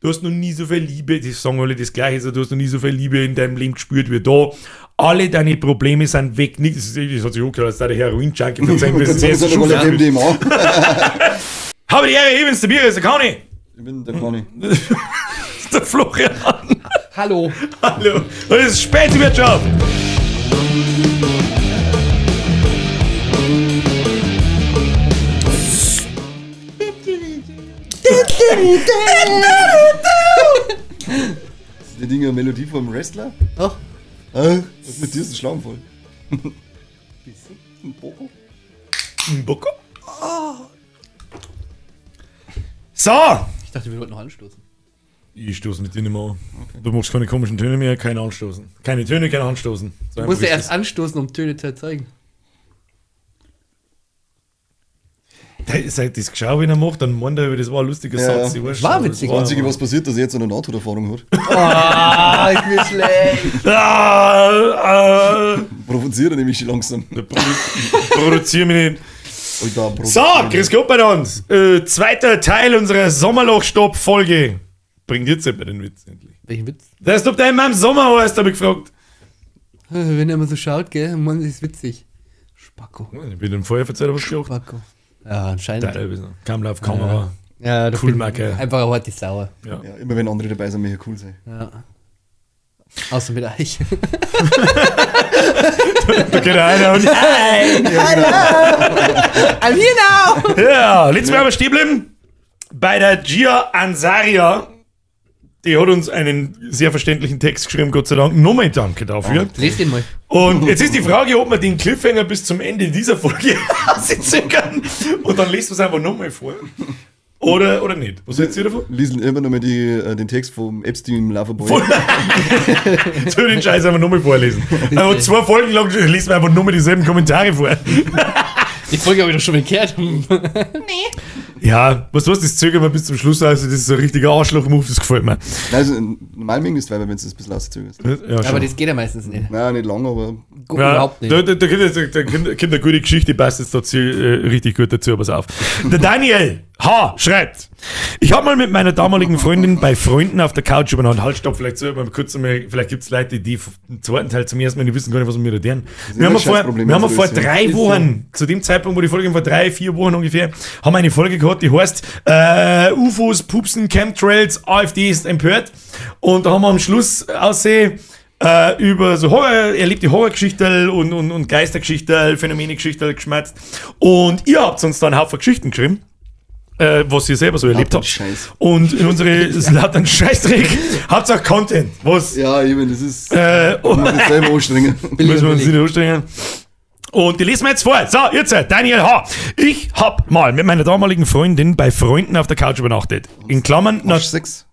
Du hast noch nie so viel Liebe, die sagen alle das Gleiche, so, du hast noch nie so viel Liebe in deinem Leben gespürt wie da. Alle deine Probleme sind weg. Nicht, das hat sich angehört, als da der Heroin-Junkie von seinem Das ist eine MDMA. Habe die Ehre, ich bin's, der Bier, ist der Conny. Ich bin der Conny. Der Florian. Hallo. Hallo. Das ist Spätwirtschaft. Ist die Dinge eine Melodie vom Wrestler? Doch. Was ist mit dir? Ist ein Schlagenvoll. Ein Boko? Ein Boko? Oh. So! Ich dachte, wir wollten noch anstoßen. Ich stoße mit dir nicht mehr an. Okay. Du machst keine komischen Töne mehr, kein Anstoßen. Keine Töne, kein Anstoßen. So, du musst ja erst anstoßen, um Töne zu erzeugen. Seit das geschaut, wenn er macht, dann meint er, das war ein lustiger ja, Satz. Ja. War witzig. Das Einzige, was passiert, dass er jetzt eine Nahtoderfahrung hat. Ah, ich bin schlecht. Provoziere nämlich schon langsam. Produziere mich nicht. Alter, so, grüß Gott bei uns. Zweiter Teil unserer Sommerloch-Stopp-Folge. Bringt jetzt immer den Witz endlich. Welchen Witz? Das ist, ob der in meinem Sommer heißt, habe ich gefragt. Wenn er immer so schaut, gell, man ist witzig. Spacko. Ich bin dem vorher erzählt, was ich Spacko. Ja, anscheinend. Kam auf Kamera. Ja, cool, Macke. Einfach eine harte Sauer. Ja. Ja, immer wenn andere dabei sind, möchte ich cool sein. Ja. Außer mit euch. Da geht einer und hey! Ja, genau. I'm here now! Ja, letztes Mal aber stehen bleiben. Bei der Gia Ansaria. Die hat uns einen sehr verständlichen Text geschrieben, Gott sei Dank. Nochmal danke dafür. Oh, lest ihn mal. Und jetzt ist die Frage, ob wir den Cliffhanger bis zum Ende dieser Folge auszögern. Und dann lest wir es einfach nochmal vor. Oder nicht. Was hältst du davon? Lesen immer nochmal den Text vom Epstein Loverboy. Soll ich den Scheiß einfach nochmal vorlesen? Einfach 2 Folgen lang lesen wir einfach nochmal dieselben Kommentare vor. Die Folge habe ich doch schon bekehrt. Nee. Ja, was du, das zögern wir bis zum Schluss, also das ist so ein richtiger Arschloch-Move, das gefällt mir. Nein, also normal ist, wenn du es ein bisschen auszögerst. Ja, aber das geht ja meistens nicht. Nein, nicht lang, aber... Ja, überhaupt nicht. Da kommt eine gute Geschichte, passt jetzt dazu, richtig gut dazu, pass auf. Der Daniel H. schreibt, ich habe mal mit meiner damaligen Freundin bei Freunden auf der Couch übernachtet. Halt, stopp, vielleicht soll man kurz einmal, vielleicht gibt es Leute, die den zweiten Teil zum ersten Mal nicht wissen gar nicht, was wir da tun. Wir haben vor 3 Wochen, zu dem Zeitpunkt, wo die Folge vor 3, 4 Wochen ungefähr, haben wir eine Folge gehabt, die heißt UFOs, Pupsen, Chemtrails, AfD ist empört. Und da haben wir am Schluss aussehen, über so Horror, erlebte Horrorgeschichten und Geistergeschichten, Phänomenegeschichten geschmerzt. Und ihr habt uns dann einen Haufen Geschichten geschrieben, was ihr selber so erlebt habt. Scheiß. Und in unsere lauter Scheißdreck, Hauptsache Content. Was? Ja, eben, das ist. Muss uns selber anstrengen. Müssen wir uns nicht anstrengen. Und die lesen wir jetzt vor. So, jetzt, Daniel H. Ich hab mal mit meiner damaligen Freundin bei Freunden auf der Couch übernachtet. In Klammern. Arschsex.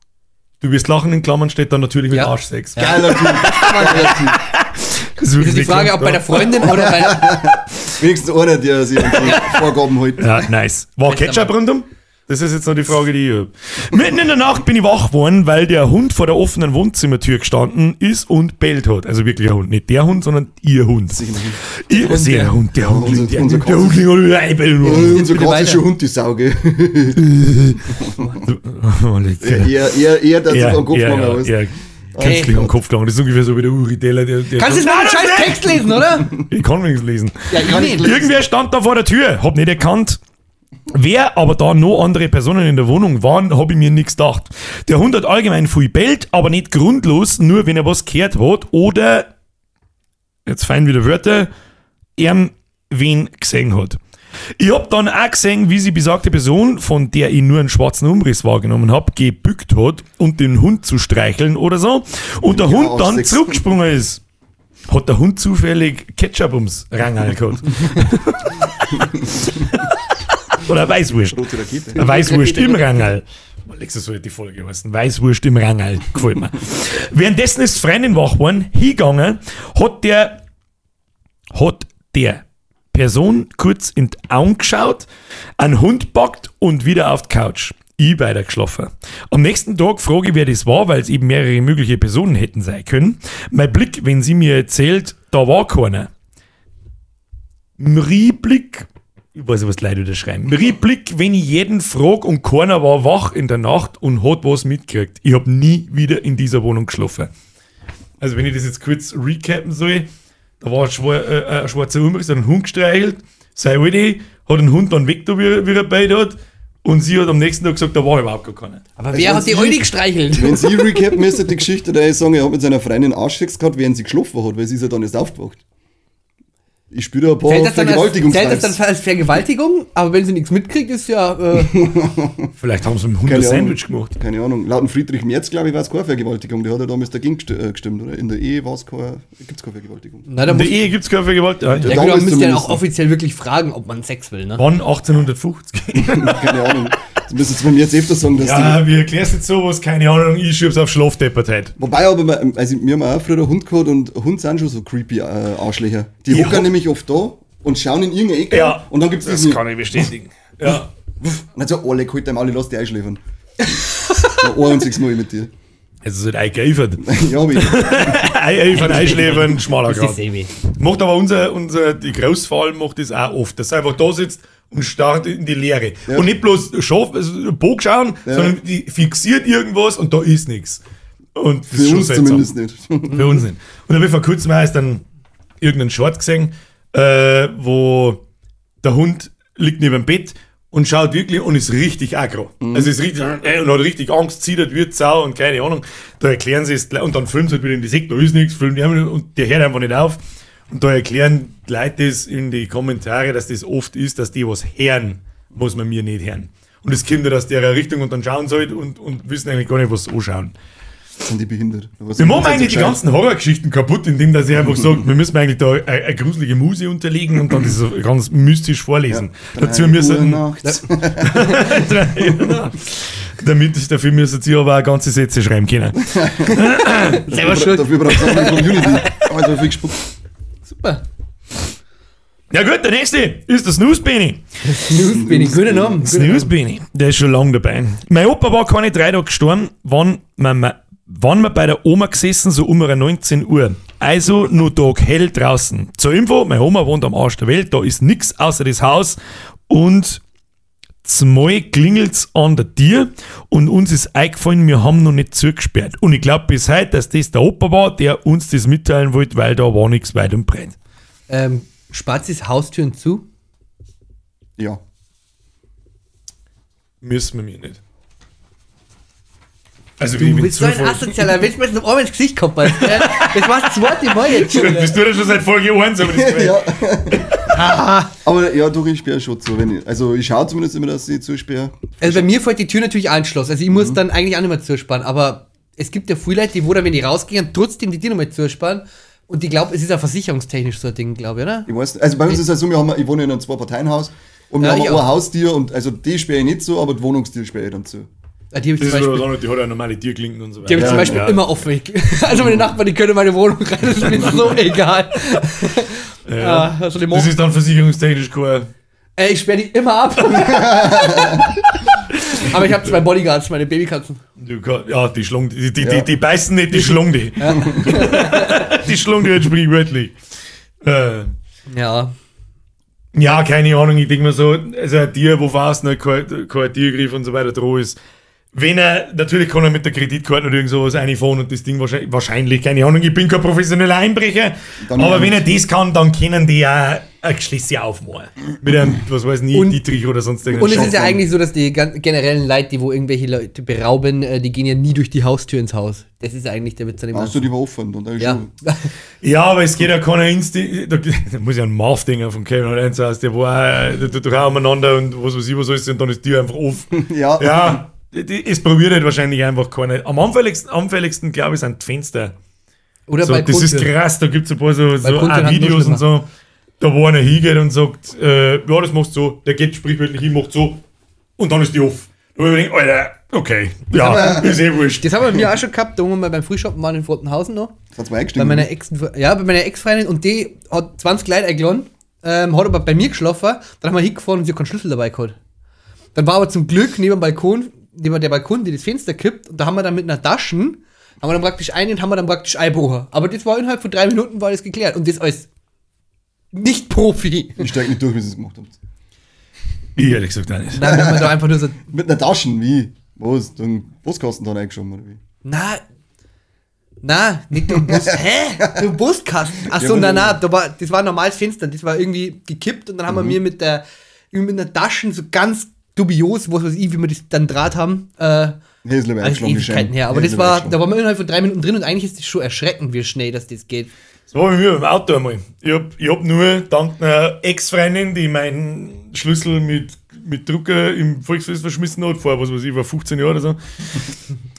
Du wirst lachen, in Klammern steht dann natürlich mit Arschsex. Ja. Geiler Typ. Geiler Typ. Das ist die Frage, ob bei der Freundin oder bei der. Wenigstens einer, der sich an die Vorgaben hält. Ja, nice. War Ketchup rundum? Das ist jetzt noch die Frage, die ich habe. Mitten in der Nacht bin ich wach geworden, weil der Hund vor der offenen Wohnzimmertür gestanden ist und bellt hat. Also wirklich ein Hund. Nicht der Hund, sondern ihr Hund. Sicher ein Hund. Der Hund. Der Hund. Unser kroatischer Hund, die Sauge. Er hat sich am Kopf gegangen. Künstlich am Kopf gegangen. Das ist ungefähr so wie der Uri Teller. Der Kannst du jetzt mal einen scheiß Text lesen, oder? Ich kann wenigstens lesen. Ja, ich kann nicht lesen. Irgendwer stand da vor der Tür. Hab nicht erkannt. Wer aber da noch andere Personen in der Wohnung waren, hab ich mir nichts gedacht. Der Hund hat allgemein viel bellt, aber nicht grundlos, nur wenn er was gehört hat oder, jetzt fein wieder Wörter, er wen gesehen hat. Ich hab dann auch gesehen, wie sie besagte Person, von der ich nur einen schwarzen Umriss wahrgenommen hab, gebückt hat und den Hund zu streicheln oder so und der Hund dann zurückgesprungen ist. Hat der Hund zufällig Ketchup ums Rangerl gehabt? Oder Weißwurst. Rote Rakete. Weißwurst im Rangerl. Alexa soll die Folge heißen. Weißwurst im Rangerl. Gefällt mir. Währenddessen ist Freundin wach geworden, hingegangen, hat der Person kurz in die Augen geschaut, einen Hund packt und wieder auf die Couch. Ich weiter geschlafen. Am nächsten Tag frage ich, wer das war, weil es eben mehrere mögliche Personen hätten sein können. Mein Blick, wenn sie mir erzählt, da war keiner. Mri Blick Ich weiß nicht, was die Leute wieder schreiben. Reblick, wenn ich jeden frag und keiner war wach in der Nacht und hat was mitgekriegt. Ich hab nie wieder in dieser Wohnung geschlafen. Also wenn ich das jetzt kurz recappen soll, da war ein schwarzer Umriss, hat einen Hund gestreichelt, seine Alte hat den Hund dann weg, da, wie er bei hat, und sie hat am nächsten Tag gesagt, da war überhaupt gar keiner. Aber wer hat die Alte gestreichelt? Wenn sie recappen müsste, die Geschichte, da ich sagen, er hat mit seiner Freundin Arschsex gehabt, während sie geschlafen hat, weil sie ist ja dann erst aufgewacht. Ich spüre da ein paar Vergewaltigungs-Vibes. Zählt das dann als Vergewaltigung? Aber wenn sie nichts mitkriegt, ist ja... Vielleicht haben sie mit dem Hund ein Sandwich gemacht. Keine Ahnung. Laut Friedrich Merz, glaube ich, war es keine Vergewaltigung. Der hat ja damals dagegen gestimmt, oder? In der Ehe gibt es keine Vergewaltigung. Nein, in der Ehe gibt es keine Vergewaltigung. Ja, gut, man müsste ja auch offiziell wirklich fragen, ob man Sex will, ne? Wann? 1850? Keine Ahnung. Du müsstest bei mir jetzt öfter sagen, dass ja, wie erklärst du jetzt sowas? Keine Ahnung, ich schieb's auf Schlafdeppert. Wobei aber, also wir haben auch früher einen Hund gehabt und Hunde sind schon so creepy Arschlöcher. Die hocken nämlich oft da und schauen in irgendeine Ecke, ja, und dann gibt's das kann ich bestätigen. Ja. Und dann so, alle halt dein Maul, lass dich einschläfern. Ein einziges Mal mit dir. Es ist halt eingeifert. Ja, aber eingeifert, einschläfern, schmaler Grad. Macht aber die Großfall macht das auch oft, dass er einfach da sitzt und starrt in die Leere. Ja. Und nicht bloß Bock schauen, ja, sondern die fixiert irgendwas und da ist nichts. Und das für ist schon uns seltsam. Zumindest nicht. Für uns nicht. Und dann habe ich vor kurzem erst dann irgendeinen Short gesehen, wo der Hund liegt neben dem Bett und schaut wirklich und ist richtig aggro. Mhm. Also ist richtig und hat richtig Angst, zittert, wird sau und keine Ahnung. Da erklären sie es und dann filmen sie halt wieder in die Sekte, da ist nichts, filmen die und der hört einfach nicht auf. Und da erklären die Leute das in die Kommentare, dass das oft ist, dass die was hören, was man mir nicht hören. Und es kommt ja aus der Richtung und dann schauen sie halt und wissen eigentlich gar nicht, was sie anschauen. Sind die behindert? Wir machen eigentlich die ganzen Horrorgeschichten kaputt, indem dass ich einfach sage, wir müssen eigentlich da eine gruselige Muse unterlegen und dann das so ganz mystisch vorlesen. Ja, dazu müssen dafür müssen sie aber auch ganze Sätze schreiben können. Selber schuld. Dafür braucht es auch eine Community. Also viel gespuckt. Super. Ja gut, der nächste ist der Snooze Benny. Snooze Benny, guter Name. Snooze Benny, der ist schon lange dabei. Mein Opa war keine 3 Tage gestorben, wann wir bei der Oma gesessen, so um 19 Uhr. Also nur Tag hell draußen. Zur Info, meine Oma wohnt am Arsch der Welt, da ist nichts außer das Haus und zumal klingelt's an der Tür und uns ist eingefallen, wir haben noch nicht zugesperrt. Und ich glaube bis heute, dass das der Opa war, der uns das mitteilen wollte, weil da war nichts weit und breit. Spart sie Haustüren zu? Ja. Müssen wir mir nicht. Also, du bist so ein Asozialer, wenn du mir jetzt noch einmal ins Gesicht kommt, das war das zweite Mal jetzt schon. Bist du da schon seit Folge 1? Aber das ja. Aber ja, doch, ich sperre schon zu. Wenn ich, also ich schaue zumindest immer, dass ich zusperre. Also bei mir fällt die Tür natürlich auch ins Schloss. Also ich muss dann eigentlich auch nicht mehr zusperren. Aber es gibt ja viele Leute, die wo dann, wenn die rausgehen, trotzdem die Tür noch mal zusperren. Und ich glaube, es ist auch versicherungstechnisch so ein Ding, glaube ich, oder? Ich weiß nicht. Also bei uns ist es so, ich wohne in einem Zwei-Parteien-Haus und wir haben auch ein Haustier und also die sperre ich nicht zu, aber die Wohnungstier sperre ich dann zu. Die, hab ich zum Beispiel, die hat ja normale Tierklinken und so weiter. Die habe ich zum Beispiel immer offen. Also meine Nachbarn, die können in meine Wohnung rein, das ist mir so egal. Ja. Also das ist dann versicherungstechnisch cool. Ich sperre die immer ab. Aber ich habe 2 Bodyguards, meine Babykatzen. Ja, die schlagen, die beißen nicht, die schlagen die. Ja. Die schlagen die jetzt sprichwörtlich. Ja. Ja, keine Ahnung, ich denke mir so, also ein Tier, wo fast noch kein Tiergriff und so weiter dran ist. Wenn er, natürlich kann er mit der Kreditkarte oder irgend sowas reinfahren und das Ding wahrscheinlich, keine Ahnung, ich bin kein professioneller Einbrecher, dann aber wenn er das kann, dann können die ja ein Schlüssel aufmachen. Mit einem, was weiß ich, Dietrich oder sonst irgendwas. Und es ist ja eigentlich so, dass die generellen Leute, die wo irgendwelche Leute berauben, die gehen ja nie durch die Haustür ins Haus. Das ist eigentlich der Witz an dem Ganzen. Die war offen. Und ja. Ja, aber es geht ja keiner Instinkt, da muss ja ein Marv-Dinger von Kevin Allein aus, der war da umeinander und was weiß ich, was alles, und dann ist die Tür einfach offen. Ja. Ja. Es probiert halt wahrscheinlich einfach keiner. Am anfälligsten, glaube ich, sind die Fenster. Oder so, das ist krass, da gibt es ein paar so auch Videos und so, da wo einer hingeht und sagt, ja, das machst du so, der geht sprichwörtlich hin, macht so und dann ist die off. Da wo ich mir denke, Alter, okay, ja, ist eh wurscht. Das haben wir auch schon gehabt, da wo wir mal beim Frühschoppen waren in Frotenhausen noch. Das hat's bei meiner Ex-Freundin und die hat 20 Leute eingeladen, hat aber bei mir geschlafen, dann haben wir hingefahren und sie hat keinen Schlüssel dabei gehabt. Dann war aber zum Glück neben dem Balkon, neben der Balkon, die das Fenster kippt, und da haben wir dann mit einer Taschen, haben wir dann praktisch einen und haben wir dann praktisch eingebrochen. Aber das war innerhalb von 3 Minuten war das geklärt. Und das als Nicht-Profi. Ich steig nicht durch, wie sie es gemacht haben. Ich ehrlich gesagt auch nicht. Nein, wir haben da einfach nur so. Mit einer Taschen, wie? Was? Den Postkasten dann eingeschoben, oder wie? Na, na, nicht der Bus. Hä? Der Postkasten. Achso, Ja, nein, nein, da war, das war ein normales Fenster, das war irgendwie gekippt und dann haben wir mir mit der, irgendwie mit einer Taschen so ganz dubios, was weiß ich, wie wir das dann draht haben, Hey, ist lieber alles eingeschlagen, die Ewigkeiten Scheiben. her. Aber Hey, das ist lieber war, eingeschlagen. da waren wir innerhalb von 3 Minuten drin und eigentlich ist das schon erschreckend, wie schnell dass das geht. Das war bei mir beim Auto einmal. Ich hab nur dank einer Ex-Freundin, die meinen Schlüssel mit Drucker im Volksfest verschmissen hat, vor, was weiß ich, war 15 Jahren oder so,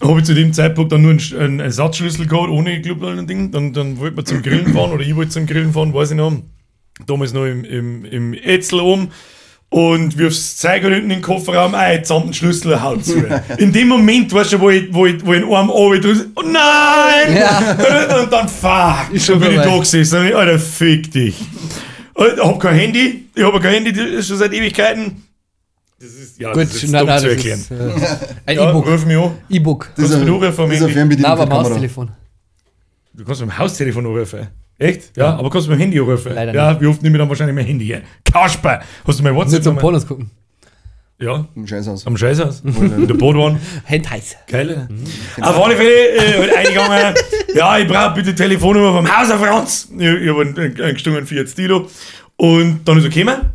habe ich zu dem Zeitpunkt dann nur einen Ersatzschlüssel gehabt, ohne Club und Ding. Dann wollte man zum Grillen fahren, oder ich wollte zum Grillen fahren, weiß ich noch. Damals noch im Etzel oben. Und wirfst das Zeug hinten in den Kofferraum ein, samt den Schlüssel, haut zu. In dem Moment, weißt du, wo ich den Arm runter drücke, oh nein! Ja. Und dann, fuck, Ist schon bin ich vorbei. da gesessen. Und ich, Alter, fick dich. Und ich hab kein Handy, ich hab kein Handy, das ist schon seit Ewigkeiten. Das ist, ja, Gut, das ist jetzt nein, dumm nein, zu das erklären. ist, ein Ja, E-Book. ruf mich an. E-Book. Das ist Kannst du eine, mich anrufen am das ist eine Handy? Fernbedienung Nein, aber für am die Kamera. Haustelefon. Du kannst mit dem Haustelefon anrufen. Echt? Ja, aber kannst du mit dem Handy anrufen? Leider ja, nicht. wie oft nehme ich dann wahrscheinlich mein Handy her? Kasper! Hast du mein Nur zum WhatsApp? Pornos gucken. Ja, Im Scheißhaus. am Scheißhaus. In der Badwanne. Hand heiß. Geil, oder? Auf alle Fälle halt eingegangen. Ja, ich brauche bitte Telefonnummer vom Hauser Franz. Ich hab einen gestungenen Fiat Stilo. Und dann ist er gekommen.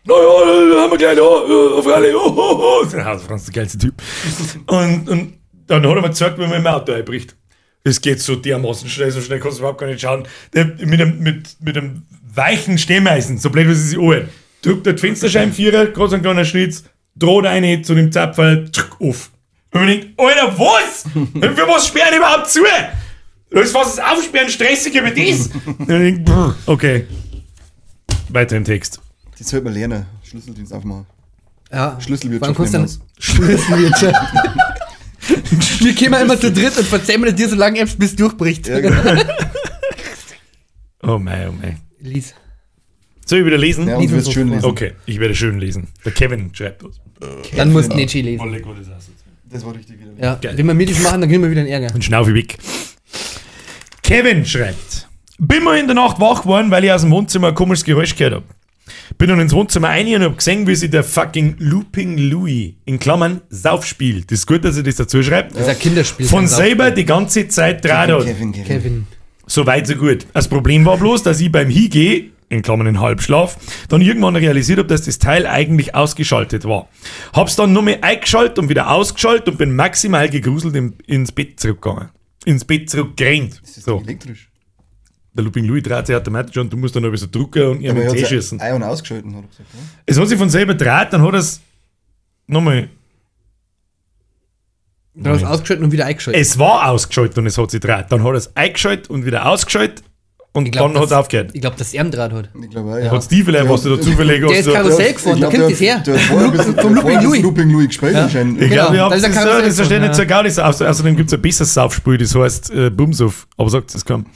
Na ja, da haben wir gleich da, ja, freilich, oh, oh, oh. Der Hauser Franz, der geilste Typ. Und dann hat er mir gezeigt, wie man im Auto einbricht. Das geht so dermaßen schnell, so schnell kannst du überhaupt gar nicht schauen. Der, mit einem weichen Stemmeisen, so blöd wie sie sich anhört, drückt der Fensterscheibenvierer, gerade so ein kleiner Schlitz, droht eine zu dem Zapferl, tschuck, auf. Und man denkt, Alter, was? Für was sperren überhaupt zu? Das ist fast das Aufsperren stressiger wie das. Und ich denk, brr, okay. Weiter im Text. Das sollte man lernen. Schlüsseldienst aufmachen. Ja. Schlüsselwirtschaft Vor allem nehmen kannst du dann Schlüsselwirtschaft. Wir kommen immer zu dritt und verzählen dir so lange, bis es durchbricht. Ja, genau. Oh mei, oh mei. Lies. Soll ich wieder lesen? Ja, und du wirst schön lesen. Okay, ich werde schön lesen. Der Kevin schreibt uns. Dann musst du nicht schön lesen. Oleg, was ist das? Das war richtig wieder. Ja. Geil. Wenn wir mir das machen, dann kriegen wir wieder einen Ärger. Und schnauf ich weg. Kevin schreibt: Bin mal in der Nacht wach geworden, weil ich aus dem Wohnzimmer ein komisches Geräusch gehört hab. Bin dann ins Wohnzimmer rein und hab gesehen, wie sich der fucking Looping Louis in Klammern Saufspiel, das ist gut, dass er das dazu schreibt, Das ist ein Kinderspiel. von kein selber die ganze Zeit draht hat. Kevin, Kevin. Kevin. So weit, so gut. Das Problem war bloß, dass ich beim Hingehen, in Klammern in Halbschlaf, dann irgendwann realisiert habe, dass das Teil eigentlich ausgeschaltet war. Hab's dann nur mehr eingeschaltet und wieder ausgeschaltet und bin maximal gegruselt ins Bett zurückgegangen. Ins Bett zurückgerannt. Das ist So. elektrisch. Der Looping Louis dreht sich automatisch und du musst dann noch ein bisschen drücken und ihm Aber in er den Tee hat schießen. Ein- und ausgeschalten, hat er gesagt. Ne? Es hat sich von selber dreht, dann hat er's nochmal. Dann hast du ausgeschaltet und wieder eingeschaltet. Es war ausgeschaltet und es hat sich dreht. Dann hat er's eingeschaltet und wieder ausgeschaltet und Ich glaub, dann hat's das- aufgehört. Ich glaube, dass er Draht hat. Ich glaube auch, ja. Hat's die vielleicht, was du da zufällig Der hast? ist du- Karussell Der- gefahren, ich da glaub, kommt der das her. Der hat vorher ein bisschen, Vom Looping Louis. Looping Louis gespielt anscheinend. Ich Genau, glaube, ja, da ist das ein ist, Karussell das verstehe ich nicht so gefahren, gar nicht. Außerdem gibt es ein besseres Saufspiel, das heißt Bumsuff. Aber sagt es kaum.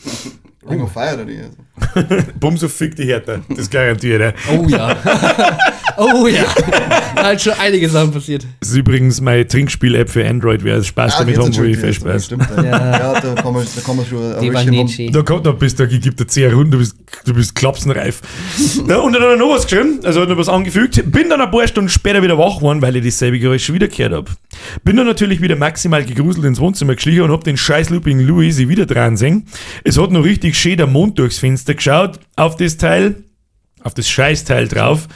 Ring of Fire oder die. Also. Bumsuff fickt die härter. Das garantiert. Ja. Oh ja. Oh ja. Da hat schon einige Sachen passiert. Das ist übrigens meine Trinkspiel-App für Android. Wer Spaß damit jetzt haben will, schon, viel Spaß. Stimmt, ja. Ja, da kann man schon ein Die war Röschchen nicht haben. schön. Da kommt, da bist du, gibt dir 10 Runden, du bist klapsenreif. Ja, und dann hat er noch was geschrieben, also hat noch was angefügt. Bin dann ein paar Stunden später wieder wach geworden, weil ich dasselbe Geräusch schon wieder gehört hab. Bin dann natürlich wieder maximal gegruselt ins Wohnzimmer geschlichen und hab den scheiß Looping Louis sie wieder dran sehen. Es hat noch richtig schön der Mond durchs Fenster geschaut auf das Teil, auf das Scheißteil drauf.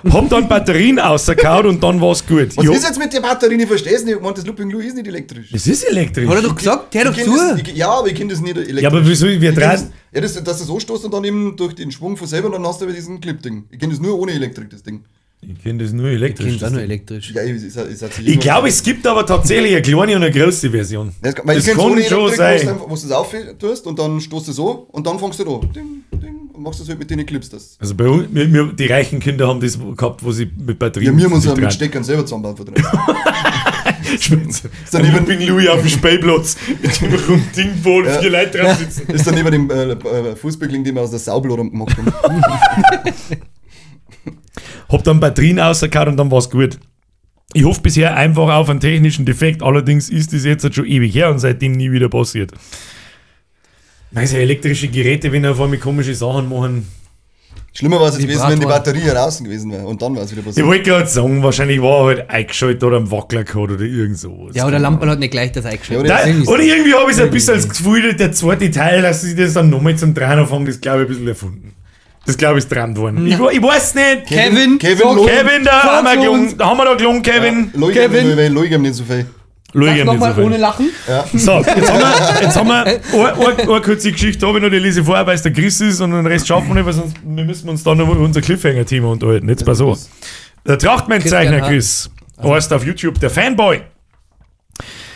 Hab dann Batterien ausgekaut und dann war's gut. Was Ich hab- ist jetzt mit der Batterie? Ich verstehe es nicht. Ich meine, das Looping Louis ist nicht elektrisch. Es ist elektrisch. Hat er doch gesagt, hör doch Ich kenn zu. Das, ich, ja, aber ich kenne das nicht elektrisch. Ja, aber wieso, wir Ich kenn drehen- das, ja, das, dass du so stoßt und dann eben durch den Schwung von selber, dann hast du aber diesen Clip-Ding. Ich kenne das nur ohne Elektrik, das Ding. Ich kenne das nur elektrisch. Klingt auch nur elektrisch. Ja, ich, Ich glaube, es gibt aber tatsächlich eine kleine und eine große Version. Das, weil Das ich kenn's kann ohne schon Elektrik, sein. wo du einfach- wo du es auftust und dann stoßt du so und dann fängst du da. Ding, ding, und machst das halt mit den Clips. Das. Also bei uns, wir, die reichen Kinder haben das gehabt, wo sie mit Batterien. Ja, wir haben uns sich ja mit dran- Steckern selber zusammenbauen verdreht. Spitze. Ist dann Dann eben- Looping Louis auf dem Spielplatz mit dem runden Ding, wo Ja. vier Leute dran sitzen. Ist dann neben dem Fußballkling, den wir aus der Saubloder gemacht haben. Hab dann Batterien rausgehauen und dann war's gut. Ich hoffe bisher einfach auf einen technischen Defekt, allerdings ist das jetzt halt schon ewig her und seitdem nie wieder passiert. Weißt du, elektrische Geräte, wenn auf einmal komische Sachen machen. Schlimmer war es jetzt gewesen, wenn die Batterie draußen gewesen wäre. Und dann war es wieder passiert. Ich wollte gerade sagen, wahrscheinlich war er halt eingeschaltet oder am Wackler gehabt oder irgend sowas. Ja, oder Lamperl hat nicht gleich das eingeschaltet. Ja, oder irgendwie habe ich so ein bisschen das Gefühl, der zweite Teil, dass sie das dann nochmal zum Drehen anfangen, das glaube ich ein bisschen erfunden. Das glaube ich ist dran worden. Ich weiß nicht. Kevin, da haben wir da gelungen, Kevin. Ja, Kevin. Leugen nicht so viel. Sag nochmal ohne Lachen. Ja. So, jetzt haben wir eine kurze Geschichte, habe ich noch, die lese ich vor, weil es der Chris ist und den Rest schaffen wir nicht, weil sonst wir müssen uns dann noch über unser Cliffhanger-Thema unterhalten. Jetzt pass auf. Der Trachtmann-Zeichner Chris heißt auf YouTube der Fanboy.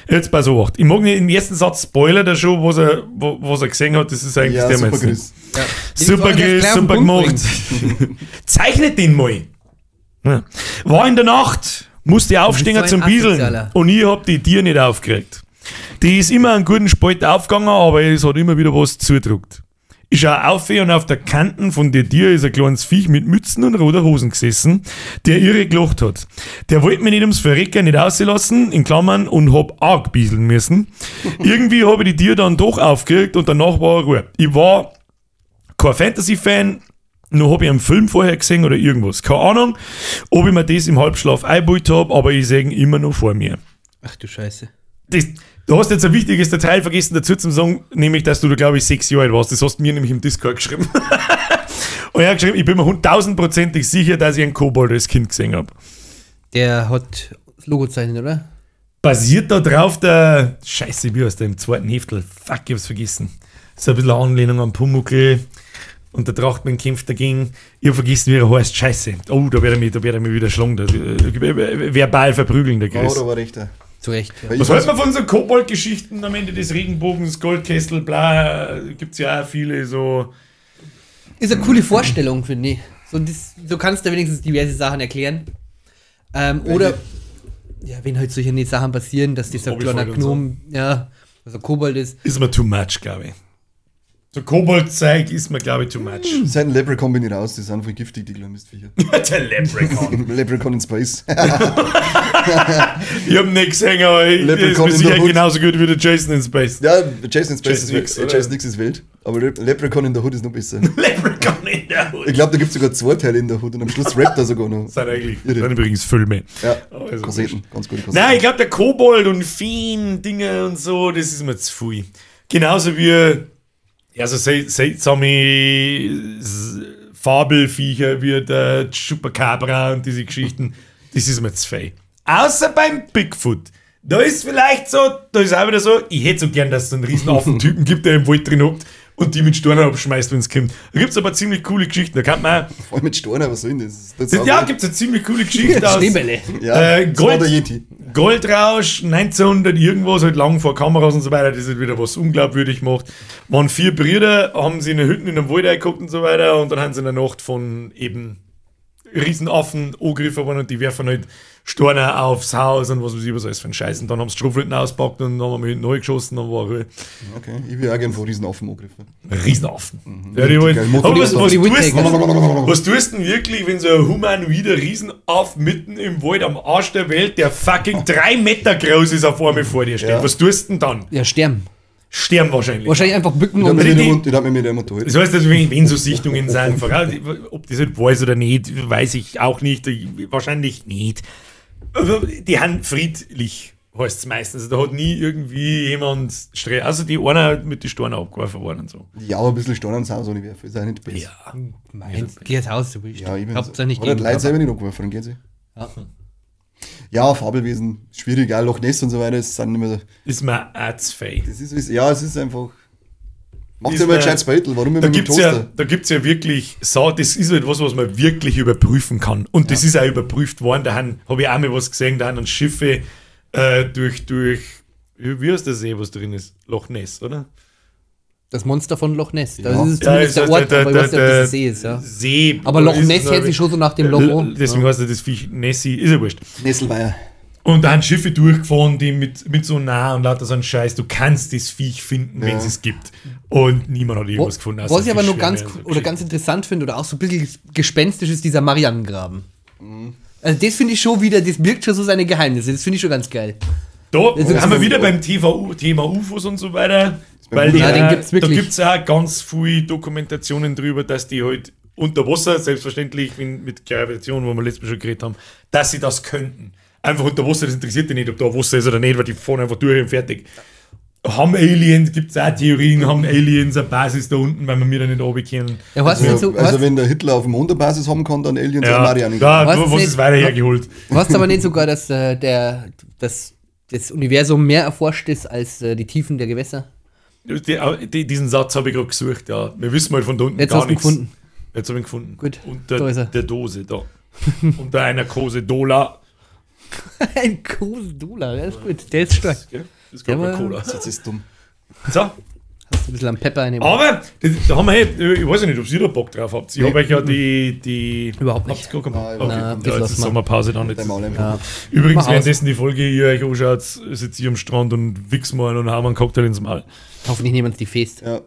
Jetzt pass auf. Ich mag nicht im ersten Satz spoilern, der schon, was er gesehen hat, das ist eigentlich ja, der super Chris. Ja. Super Chris, super gemacht. Zeichnet den mal. War in der Nacht. Musste aufstehen zum Bieseln und ich hab die Tier nicht aufgeregt. Die ist immer einen guten Spalt aufgegangen, aber es hat immer wieder was zugedruckt. Ich schau auf und auf der Kanten von der Tier ist ein kleines Viech mit Mützen und roter Hosen gesessen, der irre gelacht hat. Der wollte mich nicht ums Verrecken nicht auslassen, in Klammern, und hab arg bieseln müssen. Irgendwie habe ich die Tier dann doch aufgeregt und danach war Ruhe. Ich war kein Fantasy-Fan, nur habe ich einen Film vorher gesehen oder irgendwas. Keine Ahnung, ob ich mir das im Halbschlaf eingebaut habe, aber ich sehe ihn immer noch vor mir. Ach du Scheiße. Du hast jetzt ein wichtiges Detail vergessen dazu zu sagen, nämlich, dass du, glaube ich, 6 Jahre alt warst. Das hast du mir nämlich im Discord geschrieben. Und er hat geschrieben, ich bin mir 1000%ig sicher, dass ich einen Kobold als Kind gesehen habe. Der hat das Logo zeichnet, oder? Basiert da drauf der... Scheiße, wie heißt der im zweiten Heftel? Fuck, ich hab's vergessen. So ein bisschen Anlehnung an Pumuckl. Und der Trachtmann kämpft dagegen. Ich hab vergessen, wie er heißt. Scheiße. Oh, da werde ich mich wieder schlagen. Verbal verprügeln, der Chris. Oh, da war recht. Zu Recht. Ja. Was hält man von so Kobold-Geschichten am Ende des Regenbogens, Goldkessel, bla, gibt's ja auch viele so. Ist eine coole Vorstellung, finde ich. So, so kannst du wenigstens diverse Sachen erklären. Oder, ja, wenn halt solche Sachen passieren, dass dieser kleine Gnom, so. Ja, also Kobold ist. Ist mir too much, glaube ich. So Kobold-Zeug ist mir, glaube ich, too much. Seit dem Leprechaun bin ich raus, die sind voll giftig, die kleinen Mistviecher. Der Leprechaun. Leprechaun in Space. Ich hab nicht gesehen, aber ich ist mir sicher genauso gut wie der Jason in Space. Ja, Jason in Space ist X, Jason X ist wild, aber Leprechaun in der Hood ist noch besser. Leprechaun in der Hood. Ich glaube, da gibt es sogar 2 Teile in der Hood und am Schluss rappt er sogar noch. Das sind eigentlich das sind übrigens Filme. Ja, also Kassetten, ganz gute Kassetten. Nein, ich glaube, der Kobold und Feen, Dinge und so, das ist mir zu viel. Genauso wie ja, so seltsame Fabelviecher wie der Chupacabra und diese Geschichten, das ist mir zu viel. Außer beim Bigfoot. Da ist vielleicht so, da ist auch wieder so, ich hätte so gern, dass es einen riesen Affentypen gibt, der im Wald drin hockt und die mit Steinen abschmeißt, wenn es kommt. Da gibt es aber ziemlich coole Geschichten. Da kann man auch. Voll mit Steinen, was soll denn das? Ja, gibt es eine ziemlich coole Geschichte aus. Schneebälle. Ja, Goldrausch, 1900 irgendwas, halt lang vor Kameras und so weiter, das ist wieder was unglaubwürdig macht. Waren 4 Brüder, haben sie in den Hütten in den Wald eingeguckt und so weiter und dann haben sie in der Nacht von eben Riesenaffen angegriffen worden und die werfen halt Steine aufs Haus und was weiß ich, was alles für ein Scheiß. Und dann haben sie Schrotflinten auspackt und dann haben wir hinten neu geschossen und war Ruhe. Okay, ich will auch gerne von Riesenaffen angegriffen. Riesenaffen? Mhm. Ja, die wollen. Aber was tust du denn wirklich, wenn so ein humanoider Riesenaff mitten im Wald am Arsch der Welt, der fucking 3 Meter groß ist, auf einmal vor dir steht? Ja. Was tust du denn dann? Ja, sterben. Sterben wahrscheinlich. Wahrscheinlich einfach bücken und. Ich hab mich mit dem unterhalten. Das heißt, also, wenn so Sichtungen sind, ob das halt weiß oder nicht, weiß ich auch nicht. Wahrscheinlich nicht. Die haben friedlich, heißt es meistens. Also, da hat nie irgendwie jemand Stress. Also, die einer mit den Steinen abgeworfen worden und so. Ja, aber ein bisschen Steine ans Haus, ohne werfen, ist auch nicht besser. Ja, meins. Geh ins Haus, du bist. Ja, ich bin. Hab's ja nicht gegen. Leute selber nicht abgeworfen, dann gehen sie. Ja. Ja, Fabelwesen, schwierig, auch Loch Ness und so weiter, das sind nicht mehr so. Ist mir arzfei. Das ist, ja, es ist einfach. Macht ja mal ein gescheites Beutel, warum immer mit Toaster? Ja, da gibt es ja wirklich, so, das ist halt was, was man wirklich überprüfen kann. Und das ist auch überprüft worden, da habe ich auch mal was gesehen, da haben Schiffe durch, wie heißt der See, was drin ist? Loch Ness, oder? Das Monster von Loch Ness. Das Ja. ist zumindest Ja, der Ort, aber ich weiß nicht, ob das ein See ist. Ja. See. Aber Loch Ness hört sich schon so nach dem Loch an. Deswegen heißt das Viech Nessie, ist ja wurscht. Nesselweiher. Und da haben Schiffe durchgefahren, die mit so nah und lauter so einen Scheiß, du kannst das Viech finden, wenn es gibt. Und niemand hat irgendwas gefunden. außer Was ich aber nur ganz, Fischschwärme und so oder ganz interessant finde oder auch so ein bisschen gespenstisch ist dieser Marianengraben. Also das finde ich schon wieder, das birgt schon so seine Geheimnisse. Das finde ich schon ganz geil. Da Also, haben wir wieder beim Thema UFOs und so weiter. Weil Ja, den gibt's wirklich. Da gibt es auch ganz viele Dokumentationen drüber, dass die halt unter Wasser, selbstverständlich mit Gravitation, wo wir letztes Mal schon geredet haben, dass sie das könnten. Einfach unter Wasser, das interessiert die nicht, ob da Wasser ist oder nicht, weil die fahren einfach durch und fertig. Haben Aliens, gibt es auch Theorien, haben Aliens eine Basis da unten, weil wir mir da nicht runterkommen. Ja, weißt du Ja, nicht so, also weißt, wenn der Hitler auf dem Mond eine Basis haben kann, dann Aliens Ja, auf Marianne. da, Weißt was du ist nicht- weiter hergeholt? weißt du aber nicht sogar, dass das Universum mehr erforscht ist als die Tiefen der Gewässer? Diesen Satz habe ich gerade gesucht, ja. Wir wissen mal von da unten Jetzt gar hast du ihn nichts. gefunden. Jetzt habe ich ihn gefunden. Gut, Unter da ist er. der Dose, da. Unter einer Kose Dola. Ein Kose Dola, der ist gut, der ist stark. Gell? Das ist gar Ja, keine aber- Cola. Das ist dumm. So, Hast du ein bisschen am Pepper in dem aber da haben wir, hey, ich weiß ja nicht, ob ihr da Bock drauf habt. Ich habe euch ja die Überhaupt nicht. Habt's gar keinen Bock? Nein, Okay. Nein, ein Ja, bisschen jetzt was ist machen. Sommerpause dann. Jetzt Dein Maul einfach. Ja. Übrigens, Mach aus. währenddessen die Folge ihr euch anschaut, sitzt ihr am Strand und wichst mal und haben einen Cocktail ins Maul. Hoffentlich nehmen sie die fest. Ja.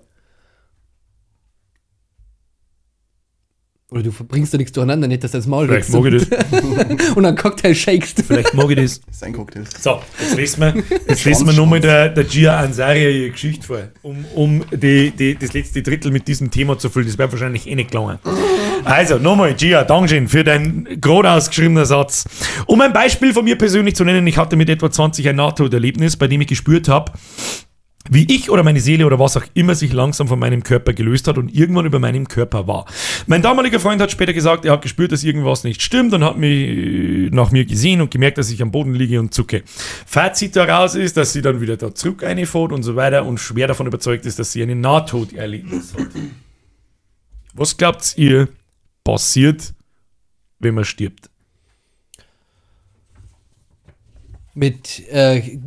Oder du verbringst da nichts durcheinander, nicht, dass du das Maul Vielleicht wichst mag ich das. und einen Cocktail shakest. Vielleicht mag ich das. Das ist ein Cocktail. So, jetzt lesen wir, jetzt lesen wir nochmal der Gia Ansari ihre Geschichte vor, um das letzte Drittel mit diesem Thema zu füllen. Das wäre wahrscheinlich eh nicht gelangen. Also, nochmal, Gia, Dankeschön für deinen gerade ausgeschriebenen Satz. Um ein Beispiel von mir persönlich zu nennen, ich hatte mit etwa 20 ein Nahtoderlebnis, bei dem ich gespürt habe, wie ich oder meine Seele oder was auch immer sich langsam von meinem Körper gelöst hat und irgendwann über meinem Körper war. Mein damaliger Freund hat später gesagt, er hat gespürt, dass irgendwas nicht stimmt und hat mich nach mir gesehen und gemerkt, dass ich am Boden liege und zucke. Fazit daraus ist, dass sie dann wieder da zurück reinfährt und so weiter und schwer davon überzeugt ist, dass sie eine Nahtoderlebnis hat. Was glaubt ihr passiert, wenn man stirbt? Mit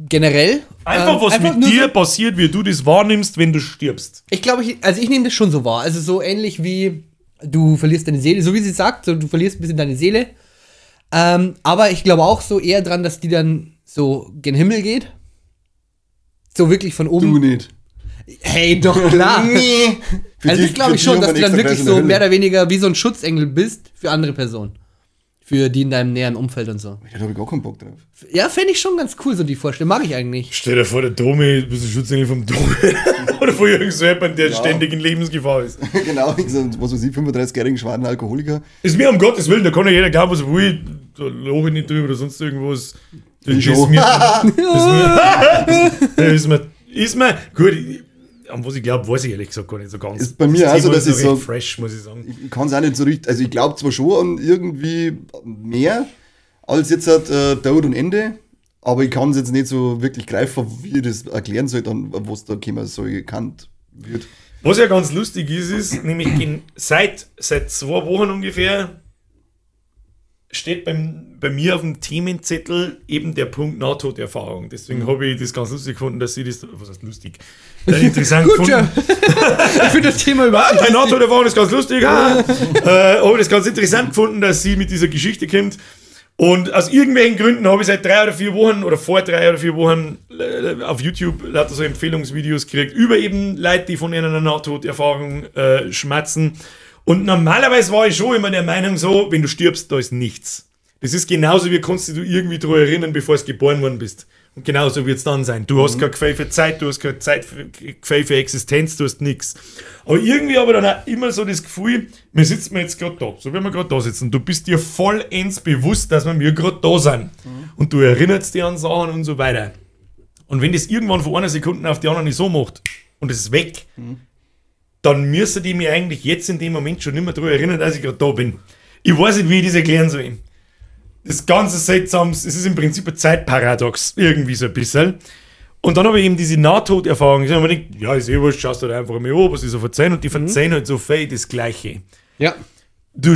generell. Einfach was einfach mit nur dir so, passiert, wie du das wahrnimmst, wenn du stirbst. Ich glaube, ich nehme das schon so wahr. Also so ähnlich wie du verlierst deine Seele, so wie sie sagt, so, du verlierst ein bisschen deine Seele. Aber ich glaube auch so eher dran, dass die dann so gen Himmel geht. So wirklich von oben. Du nicht. Hey, doch klar. Nee. Für Also die- das glaube für ich die schon, haben dass wir du einen dann extra wirklich Kreis in der so Hölle. mehr oder weniger wie so ein Schutzengel bist für andere Personen. Für die in deinem näheren Umfeld und so. Da habe ich gar keinen Bock drauf. Ja, fände ich schon ganz cool, so die Vorstellung. Mag ich eigentlich. Stell dir vor, der Domi, du bist ein Schutzengel vom Domi. Oder von irgendjemandem, der ständig in Lebensgefahr ist. Genau, ich sag, was weiß ich, 35-jährigen schwachen Alkoholiker. Ist mir um Gottes Willen, da kann ja jeder glauben, was er will. Da lache ich nicht drüber oder sonst irgendwas. Das Ich ist schon. mir, das ist mir, ist mir, gut, an was ich glaube, weiß ich ehrlich gesagt gar nicht so ganz. Ist bei mir das auch so, Thema dass ist ich noch recht so- fresh, muss ich sagen. Ich kann es auch nicht so richtig, also ich glaube zwar schon an irgendwie mehr als jetzt halt, Tod und Ende, aber ich kann es jetzt nicht so wirklich greifen, wie ich das erklären soll, dann, was da kommen soll, gekannt wird. Was ja ganz lustig ist, ist nämlich seit 2 Wochen ungefähr steht bei mir auf dem Themenzettel eben der Punkt Nahtoderfahrung. Deswegen habe ich das ganz lustig gefunden, dass sie das, was heißt lustig, dann interessant Gut, gefunden. ja. Ich finde das Thema überhaupt Ah, die Nahtoderfahrung ist ganz lustig. Ah. Habe ich das ganz interessant gefunden, dass sie mit dieser Geschichte kommt. Und aus irgendwelchen Gründen habe ich seit 3 oder 4 Wochen oder vor 3 oder 4 Wochen auf YouTube lauter so Empfehlungsvideos gekriegt über eben Leute, die von einer Nahtoderfahrung schmatzen. Und normalerweise war ich schon immer der Meinung so, wenn du stirbst, da ist nichts. Das ist genauso, wie kannst du dich irgendwie daran erinnern, bevor du geboren worden bist. Und genauso wird es dann sein. Du hast kein Gefühl für Zeit, du hast kein Gefühl für Existenz, du hast nichts. Aber irgendwie habe ich dann auch immer so das Gefühl, wir sitzen jetzt gerade da, so wie wir gerade da sitzen. Du bist dir vollends bewusst, dass wir mir gerade da sind. Und du erinnerst dich an Sachen und so weiter. Und wenn das irgendwann von einer Sekunde auf die andere nicht so macht und es ist weg, dann müsste die mir eigentlich jetzt in dem Moment schon nicht mehr daran erinnern, dass ich gerade da bin. Ich weiß nicht, wie ich das erklären soll. Das ganze seltsam, es ist im Prinzip ein Zeitparadox, irgendwie so ein bisschen. Und dann habe ich eben diese Nahtoderfahrung. Ich habe mir gedacht, ja, ist eh wurscht, schaust du halt einfach mal an, was sie so verzeihen. Und die verzeihen halt so viel das Gleiche. Ja. Du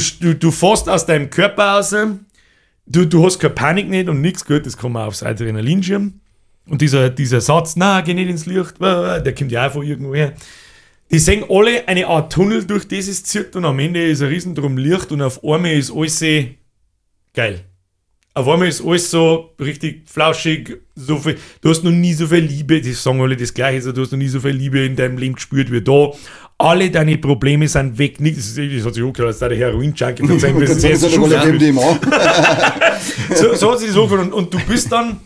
fährst aus deinem Körper raus, du hast keine Panik nicht und nichts, gut, das kann man aufs Adrenalinschirm. Und dieser Satz, na, geh nicht ins Licht, der kommt ja auch von irgendwoher. Die sehen alle eine Art Tunnel, durch das es zirkt und am Ende ist ein Riesendrum Licht und auf einmal ist alles geil. Auf einmal ist alles so richtig flauschig, so viel, du hast noch nie so viel Liebe, die sagen alle das Gleiche, so, du hast noch nie so viel Liebe in deinem Leben gespürt wie da. Alle deine Probleme sind weg. Nicht, das hat sich angehört, als da der Heroin-Junkie von seinem Das das ist alle MDMA. so hat sich das angehört. Und du bist dann,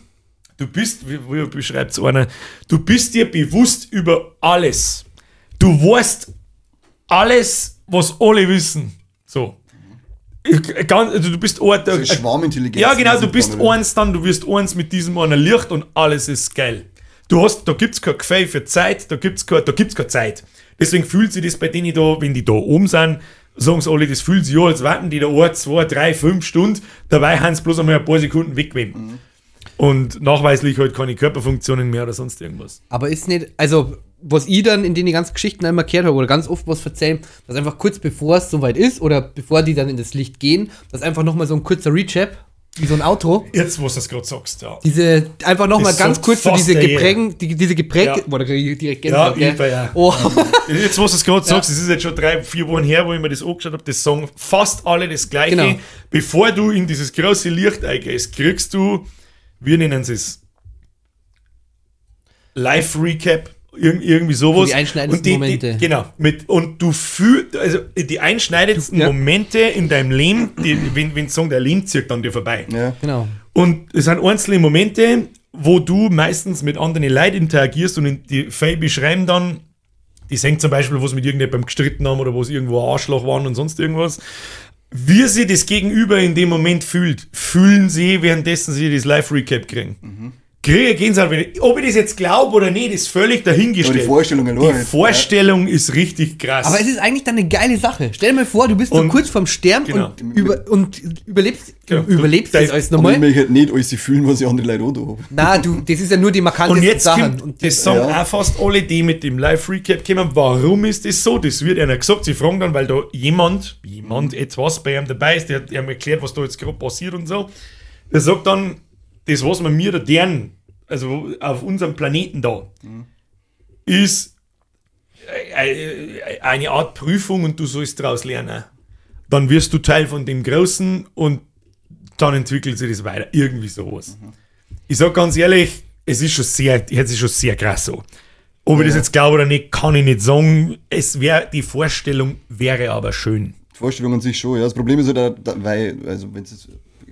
wie beschreibt es einer, du bist dir bewusst über alles. Du weißt alles, was alle wissen. Ganz, also du bist ein, So Schwarmintelligenz. Ja, genau, du bist eins dann, du wirst eins mit diesem einen Licht und alles ist geil. Du hast, da gibt's kein Gefühl für Zeit, da gibt's keine Zeit. Deswegen fühlt sich das bei denen da, wenn die da oben sind, sagen sie alle, das fühlt sich ja, als warten die da 1, 2, 3, 5 Stunden, dabei haben sie bloß einmal ein paar Sekunden weg gewesen. Mhm. Und nachweislich halt keine Körperfunktionen mehr oder sonst irgendwas. Aber ist nicht, also, was ich dann in den ganzen Geschichten einmal gehört habe oder ganz oft was verzählen, dass einfach kurz bevor es soweit ist oder bevor die dann in das Licht gehen, dass einfach nochmal so ein kurzer Recap, wie so ein Outro. Jetzt, wo du das gerade sagst, ja. Diese, einfach nochmal ganz kurz so diese geprägten, diese geprägten, Ja. boah, da krieg ich direkt Gänsehaut, Ja, gell? ich, ja. Oh. Jetzt, wo du es gerade sagst, es ist jetzt schon 3, 4 Wochen her, wo ich mir das angeschaut habe, das sagen fast alle das Gleiche. Genau. Bevor du in dieses große Licht eingehst, kriegst du, wir nennen es Live-Recap, irgendwie sowas. So die einschneidendsten Und die, Momente. Genau. Und du fühlst, also die einschneidendsten Ja. Momente in deinem Leben, die, wenn sagen, dein Leben zirkt an dir vorbei. Ja. Genau. Und es sind einzelne Momente, wo du meistens mit anderen Leuten interagierst und die Fälle beschreiben dann, die sehen zum Beispiel, wo sie mit irgendjemandem gestritten haben oder wo sie irgendwo ein Arschloch waren und sonst irgendwas. Wie sie das Gegenüber in dem Moment fühlt, fühlen sie, währenddessen sie das Live-Recap kriegen. Mhm. Kriege Gänsehaut, ob ich das jetzt glaube oder nicht, ist völlig dahingestellt. Aber die Vorstellung allein. Die Vorstellung ist richtig krass. Aber es ist eigentlich dann eine geile Sache. Stell dir mal vor, du bist so Und- kurz vorm Sterben Genau. und, überlebst, Genau. überlebst Du- das alles Aber ich nochmal. möchte halt nicht alles fühlen, was ich andere Leute auch da habe. Na, du, das ist ja nur die Und markantesten jetzt Sachen. kommt, Und das sagen Ja. auch fast alle, die mit dem Live-Recap kommen, warum ist das so? Das wird einer gesagt, sie fragen dann, weil da jemand etwas bei ihm dabei ist, der hat ihm erklärt, was da jetzt gerade passiert und so. Der sagt dann, das, was man mir da deren, also auf unserem Planeten da, ist eine Art Prüfung und du sollst daraus lernen. Dann wirst du Teil von dem Großen und dann entwickelt sich das weiter. Irgendwie sowas. Ich sag ganz ehrlich, es ist schon sehr, hört sich schon sehr krass so. Ob ich das jetzt glaube oder nicht, kann ich nicht sagen. Es wäre, die Vorstellung wäre aber schön. Die Vorstellung an sich schon, ja. Das Problem ist halt, auch, weil, also wenn es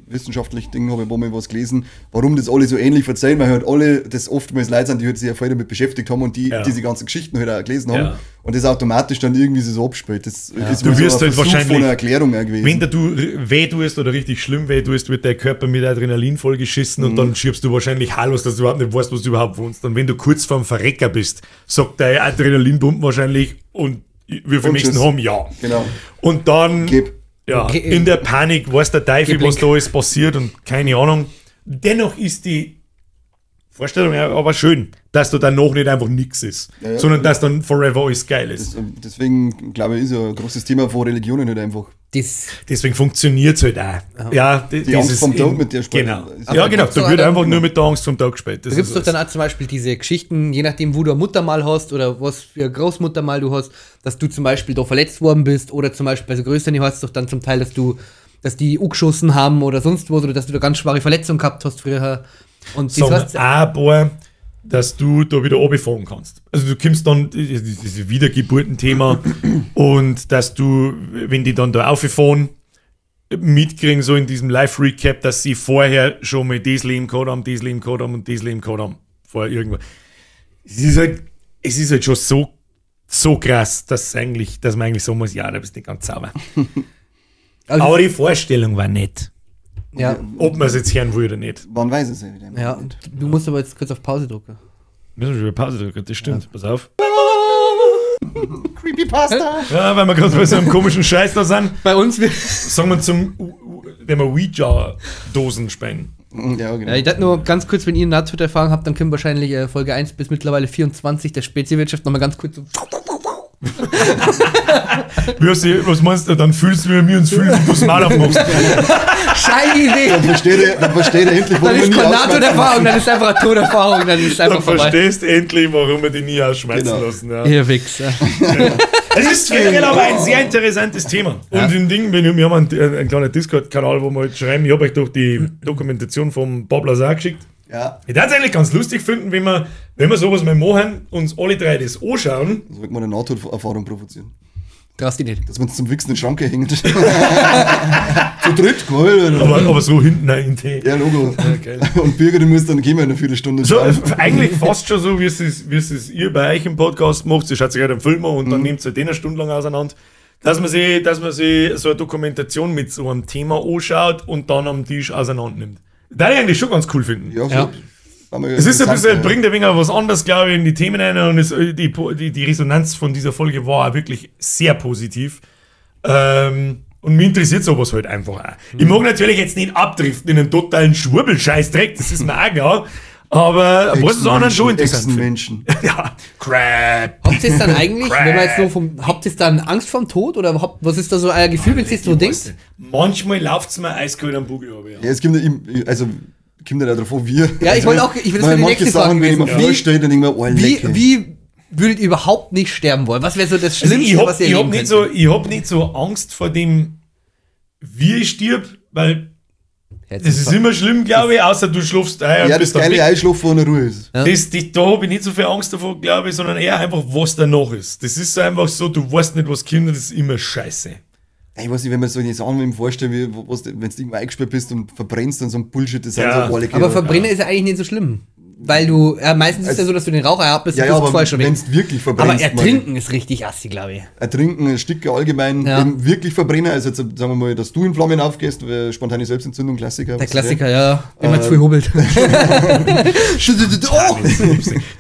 wissenschaftlich Ding habe ich ein paar Mal was gelesen, warum das alle so ähnlich verzeihen, weil halt alle das oftmals Leute sind, die halt sich ja voll damit beschäftigt haben und die Ja. diese ganzen Geschichten halt auch gelesen haben Ja. und das automatisch dann irgendwie so abspielt. Das ist Du mal so wirst ein halt Versuch wahrscheinlich- von einer Erklärung auch gewesen. Wenn du weh tust oder richtig schlimm weh tust, wird dein Körper mit Adrenalin vollgeschissen und dann schiebst du wahrscheinlich Hallos, dass du überhaupt nicht weißt, was du überhaupt wohnst. Und wenn du kurz vorm Verrecker bist, sagt deine Adrenalinpumpe wahrscheinlich und wie viel Und möchten tschüss. haben? Ja. Genau. Und dann Gib. ja, Okay. in der Panik weiß der Teufel, Gib was Link. da alles passiert und keine Ahnung. Dennoch ist die Vorstellung ja aber schön, dass du danach nicht einfach nix ist, Ja, ja. sondern dass dann forever alles geil ist. Deswegen, glaube ich, ist ja ein großes Thema von Religionen halt einfach. das, Deswegen funktioniert es halt auch. Ja, Die Angst vom Tod, mit der spielt. Genau. Ist Ja, ja- genau. gibt's Da doch wird auch einfach dann- nur mit der Angst vom Tod gespielt. Das da gibt es ist doch dann auch zum Beispiel diese Geschichten, je nachdem, wo du eine Mutter mal hast oder was für eine Großmutter mal du hast, dass du zum Beispiel da verletzt worden bist oder zum Beispiel bei so Größeren heißt es doch dann zum Teil, dass die angeschossen haben oder sonst was oder dass du da ganz schwere Verletzungen gehabt hast früher. Und das sagen heißt, aber, dass du da wieder runterfahren kannst. Also du kommst dann, dieses Wiedergeburtenthema und dass du, wenn die dann da auffahren, mitkriegen, so in diesem Live-Recap, dass sie vorher schon mal das Leben gehabt haben, das Leben gehabt haben und das Leben gehabt haben. Vorher irgendwo. Es ist halt schon so, so krass, dass, eigentlich, dass man eigentlich sagen muss, ja, da bist du nicht ganz sauber. also, Aber die Vorstellung war nett. ja, Ob man es jetzt hören will oder nicht. Man weiß es ja wieder. ja, und du musst aber jetzt kurz auf Pause drücken. Müssen wir schon wieder Pause drücken, das stimmt. Pass auf. Creepypasta! Ja, weil wir gerade bei so einem komischen Scheiß da sind, Bei uns wird. sagen wir zum, wenn wir Ouija-Dosen spenden. Ja, genau. Ja, ich dachte nur ganz kurz, wenn ihr eine Nahtoderfahrung habt, dann können wahrscheinlich Folge 1 bis mittlerweile 24 der Speziewirtschaft nochmal ganz kurz so. Was meinst du, dann fühlst du, wie wir uns fühlen, wenn du das Mal aufmachst. Scheiße! Dann versteht er endlich, warum Dann wir ist nie keine ausschmeißen Nahtoderfahrung, dann ist einfach eine Toderfahrung, dann ist einfach Dann vorbei. verstehst du endlich, warum wir die nie ausschmeißen Genau. lassen. Ja. Ihr Wichser. Es ist generell aber ein sehr interessantes Thema. Und im Ding, wenn wir haben einen kleinen Discord-Kanal, wo wir halt schreiben, ich habe euch doch die Dokumentation vom Bob Lazar geschickt. Ja, Ich würde es eigentlich ganz lustig finden, wenn wir sowas mal machen, uns alle drei das anschauen. das wird man eine Nahtoderfahrung provozieren. Traust dich nicht. Dass man uns zum Wichsen in den Schrank hängt. Zu dritt, geil. Aber so hinten in den Tee. Ja, Logo. geil. Und Birger, du musst dann gehen wir in einer Viertelstunde. So, schauen. eigentlich fast schon so, wie es ihr bei euch im Podcast macht. Ihr schaut sich halt einen Film an und dann nehmt ihr den eine Stunde lang auseinander. Dass man sich so eine Dokumentation mit so einem Thema anschaut und dann am Tisch auseinander nimmt. Das ich eigentlich schon ganz cool finden. Ja, Ja. Es ist ein bisschen, bringt ein wenig was anderes, glaube ich, in die Themen ein und es, die Resonanz von dieser Folge war auch wirklich sehr positiv. Und mich interessiert sowas halt einfach auch. Ich mag natürlich jetzt nicht abdriften in einen totalen Schwurbelscheißdreck, das ist mir auch klar. Aber was ist anderen schon interessant? Echsenmenschen. Ja, crap. Habt ihr es dann eigentlich, wenn man jetzt so habt ihr dann Angst vorm Tod oder was ist da so euer Gefühl, wenn ihr es so denkt? Manchmal läuft es mir eiskalt am Bugel, aber ja. Ja, es gibt also kommt ja darauf an, wie. Ja, ich wollte auch, ich will das für die nächste Frage Sachen, wenn ich mir vorstelle, dann denke ich mir, oh, wie würdet ihr überhaupt nicht sterben wollen? Was wäre so das Schlimmste, was ihr erleben könnt? Ich hab nicht so Angst vor dem, wie ich stirb, weil das ist immer schlimm, glaube ich, außer du schlafst ein. Ja, das geile Einschlafen ohne Ruhe ist. Ja. Da habe ich nicht so viel Angst davor, glaube ich, sondern eher einfach, was danach ist. Das ist so einfach so, du weißt nicht, was kommt, das ist immer scheiße. Ich weiß nicht, wenn man so Sachen mir vorstellt, wenn du irgendwo eingesperrt bist und verbrennst und so ein Bullshit, das ja. sind so alle. Aber verbrennen ist ja eigentlich nicht so schlimm. Weil du, meistens ist es ja so, dass du den Rauch atmest, ja, aber wenn es wirklich verbrennst. Aber ertrinken ist richtig assi, glaube ich. Ertrinken, Ersticken allgemein, ja. Eben wirklich verbrennen, also jetzt, sagen wir mal, dass du in Flammen aufgehst, spontane Selbstentzündung, Klassiker. Der Klassiker, ja, wenn man zu viel hobelt.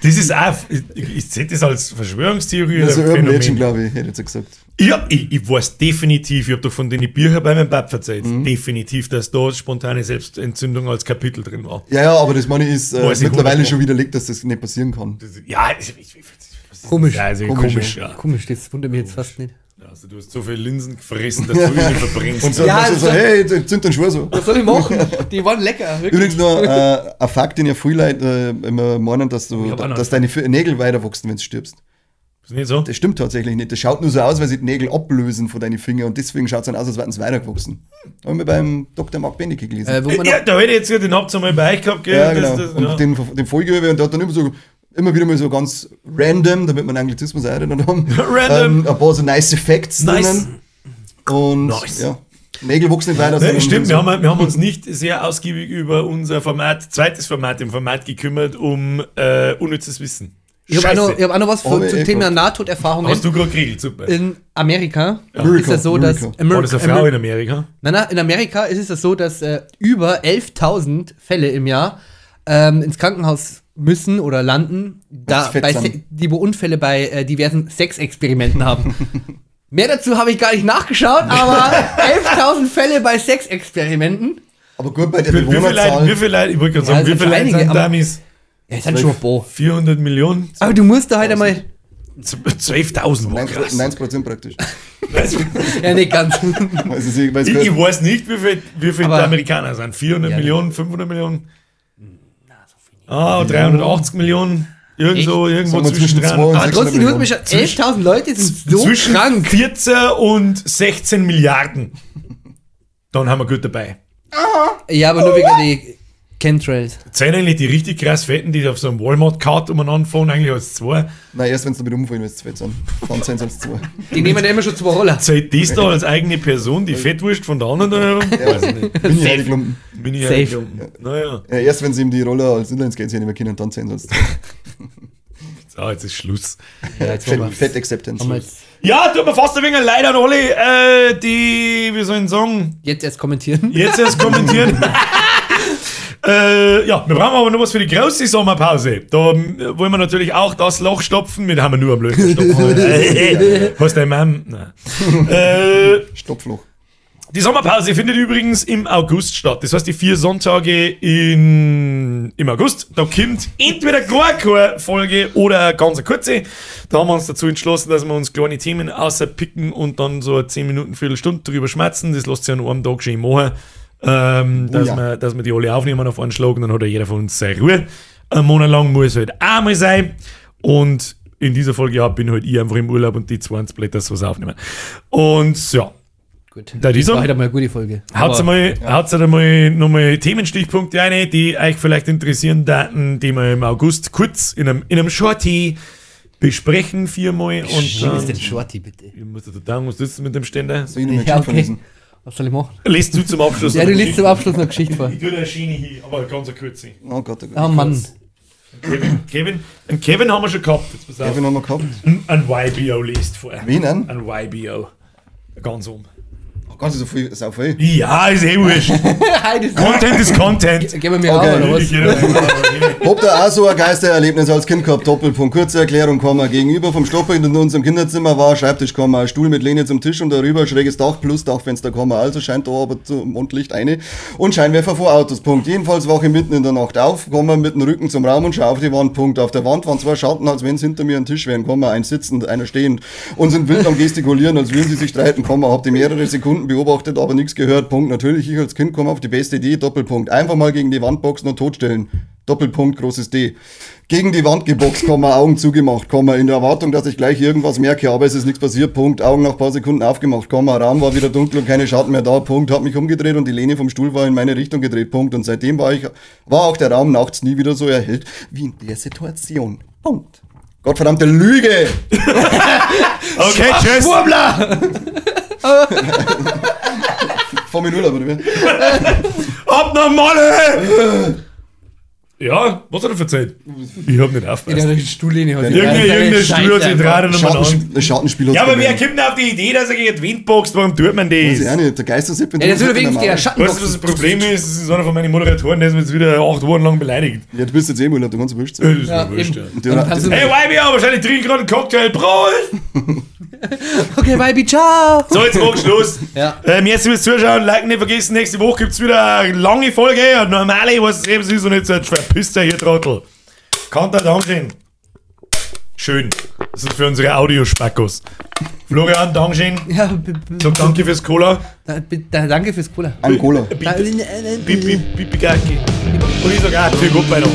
Das ist auch, ich sehe das als Verschwörungstheorie. Das ist Urban Legend, glaube ich, hätte ich jetzt gesagt. Ja, ich weiß definitiv, ich habe doch von den Büchern bei meinem Pap erzählt, definitiv, dass da spontane Selbstentzündung als Kapitel drin war. Ja, ja, aber das meine ich ist mittlerweile schon widerlegt, dass das nicht passieren kann. Das, ja, komisch. Ja, also komisch, ja. Komisch, das wundert mich jetzt fast nicht. Also du hast so viele Linsen gefressen, dass du dich nicht verbrennst. Und so, ja, so, hey, zünd den Schwur so. Was soll ich machen? Die waren lecker. Wirklich. Übrigens noch ein Fakt, den ja viele Leute immer meinen, dass, dass deine Nägel weiter wachsen, wenn du stirbst. Ist nicht so? Das stimmt tatsächlich nicht. Das schaut nur so aus, weil sie die Nägel ablösen von deinen Fingern und deswegen schaut es dann aus, als wären sie weitergewachsen. Haben wir beim Dr. Mark Benecke gelesen. Ja, da hätte ich jetzt den habt ihr mal bei euch gehabt, gell? Ja, genau. Das, und ja. Den Folgeüber und der hat dann immer wieder mal so ganz random, damit wir einen Anglizismus auch erinnert haben, random. Ein paar so nice Facts nice. drinnen. Und nice. Ja. Nägel wachsen nicht weiter. Ja, stimmt, wir haben uns nicht sehr ausgiebig über unser Format, zweites Format im Format gekümmert, um unnützes Wissen. Ich habe auch, hab auch noch was zum Thema Nahtoderfahrungen. Hast du gerade geregelt, super. In Amerika ist das so, dass... War das eine Frau in Amerika? Nein, in Amerika ist es das so, dass über 11.000 Fälle im Jahr ins Krankenhaus müssen oder landen, da die wo Unfälle bei diversen Sexexperimenten haben. Mehr dazu habe ich gar nicht nachgeschaut, aber 11.000 Fälle bei Sexexperimenten. Aber gut, bei der Bewohnerzahl... Wie viele Leute, ich wollte gerade sagen, wie viele Leute sind Dummies? Ja, ist halt schon ein 400 Millionen. Aber du musst da halt einmal. 12.000, war krass. 90% praktisch. Ja, nicht ganz. Ich weiß nicht, wie viel Amerikaner sind. 400 Millionen, 500 Millionen? Na, so viel nicht. Ah, 380 Millionen. Irgendwo zwischen Aber trotzdem, du musst 11.000 Leute sind so zwischen krank. 14 und 16 Milliarden. Dann haben wir gut dabei. Ja, aber nur wegen die Chemtrails. Zählen eigentlich die richtig krass Fetten, die auf so einem Walmart-Card umeinander fahren, eigentlich als zwei? Nein, erst wenn sie damit umfallen, wenn es zu fett sind. Dann sind es als zwei. Die nehmen ja immer schon zwei Roller. Zählt das da als eigene Person, die Fettwurst von der anderen? Ja, weiß ich nicht. Bin ich Klumpen. Bin ich Safe. Naja. Ja, erst wenn sie ihm die Roller als Inline-Skates nicht mehr kennen, dann zählen sie als zwei. So, jetzt ist Schluss. Ja, jetzt Fett Acceptance. Ja, tut mir fast ein wenig leid an alle, die, wie soll ich sagen? Jetzt erst kommentieren. Jetzt erst kommentieren. Ja, wir brauchen aber noch was für die große Sommerpause. Da wollen wir natürlich auch das Loch stopfen. Wir haben nur am Löcher stopfen. Hast du Mann? Nein. Stopfloch. Die Sommerpause findet übrigens im August statt. Das heißt, die 4 Sonntage im August. Da kommt entweder gar keine Folge oder ganz eine kurze. Da haben wir uns dazu entschlossen, dass wir uns kleine Themen außerpicken und dann so 10 Minuten, Viertelstunde drüber schmerzen. Das lässt sich an einem Tag schön machen. Dass wir die alle aufnehmen auf einen Schlag und dann hat ja jeder von uns seine Ruhe. Ein Monat lang muss halt auch mal sein. Und in dieser Folge ja, bin halt ich einfach im Urlaub und die 20 Blätter was aufnehmen. Und ja. Gut. Da das war heute mal eine gute Folge. Haut einmal nochmal Themenstichpunkte rein, die euch vielleicht interessieren, Daten, die wir im August kurz in einem Shorty besprechen, viermal. Wie ist denn Shorty, bitte? Ich muss da total was sitzen mit dem Ständer. Soll ich noch mal Ja, okay. verlesen? Was soll ich machen? Lest du zum Abschluss. Ja, du liest zum Abschluss noch Geschichte vor. Ich tue da eine Schiene hin, aber ganz eine kurze. Oh Gott, oh Gott. Oh Mann. Kevin haben wir schon gehabt. Jetzt pass auf. Kevin haben wir gehabt. Ein YBO liest vor. Wen an? Ein YBO. Ganz um. Ganz so viel, sau viel. Ja, ist eh wurscht. Content ist Content. Gehen wir mir Okay. auch, oder was? Habt ihr auch so ein Geistererlebnis als Kind gehabt? Doppelpunkt. Kurze Erklärung, Komma. Gegenüber vom Stockbett in unserem Kinderzimmer war Schreibtisch, Komma. Stuhl mit Lehne zum Tisch und darüber schräges Dach plus Dachfenster, Komma. Also scheint da aber zum Mondlicht eine und Scheinwerfer vor Autos, Punkt. Jedenfalls wache ich mitten in der Nacht auf, Komma, mit dem Rücken zum Raum und schaue auf die Wand, Punkt. Auf der Wand waren zwei Schatten, als wenn hinter mir ein Tisch wären, Komma. Ein sitzend, einer stehend und sind wild am Gestikulieren, als würden sie sich streiten, Komma. Hab die mehrere Sekunden beobachtet, aber nichts gehört, Punkt. Natürlich, ich als Kind komme auf die beste Idee, Doppelpunkt. Einfach mal gegen die Wand boxen und totstellen. Doppelpunkt, großes D. Gegen die Wand geboxt, Komma, Augen zugemacht, Komma, in der Erwartung, dass ich gleich irgendwas merke, aber es ist nichts passiert, Punkt. Augen nach paar Sekunden aufgemacht, Komma, Raum war wieder dunkel und keine Schatten mehr da, Punkt. Hab mich umgedreht und die Lehne vom Stuhl war in meine Richtung gedreht, Punkt. Und seitdem war auch der Raum nachts nie wieder so erhellt wie in der Situation, Punkt. Gottverdammte Lüge! Okay, tschüss! Wurmler! Vor mir Urlaub, oder wie? Abnormale! Ja, was hat er erzählt? Ich hab nicht aufgepasst. Ja, der Stuhllehne hat Irgendein Stuhl hat sich dran umeinander. Schattenspiel Ja, aber wer kommt denn auf die Idee, dass er gegen die Wind boxt? Warum tut man das? Weiß ich auch nicht. Der Geistersepp Ja, der soll wenigstens gegen Weißt du, was das Problem ist? Das ist einer von meinen Moderatoren, der ist mir jetzt wieder 8 Wochen lang beleidigt. Ja, du bist jetzt eh im Urlaub, du kannst wurscht Das sein. ist Ja, mir wurscht, eben. ja. Dann kannst du- Hey, Weibi, wahrscheinlich trinke gerade einen Cocktail. Prost! Okay, Weibi, ciao! So, jetzt mach Schluss. Ja. Merci fürs Zuschauen, liken nicht vergessen. Nächste Woche gibt's wieder eine lange Folge. Eine normale, was es eben ist und jetzt verpisst euch hier, Trottel. Kann da Dankeschön. Schön. Das ist für unsere Audiospackos. Florian, Dankeschön. Ja, Sag danke fürs Cola. danke fürs Cola. Angola. Pipi, pipi, kaki. Und ich sag auch, viel gut bei noch.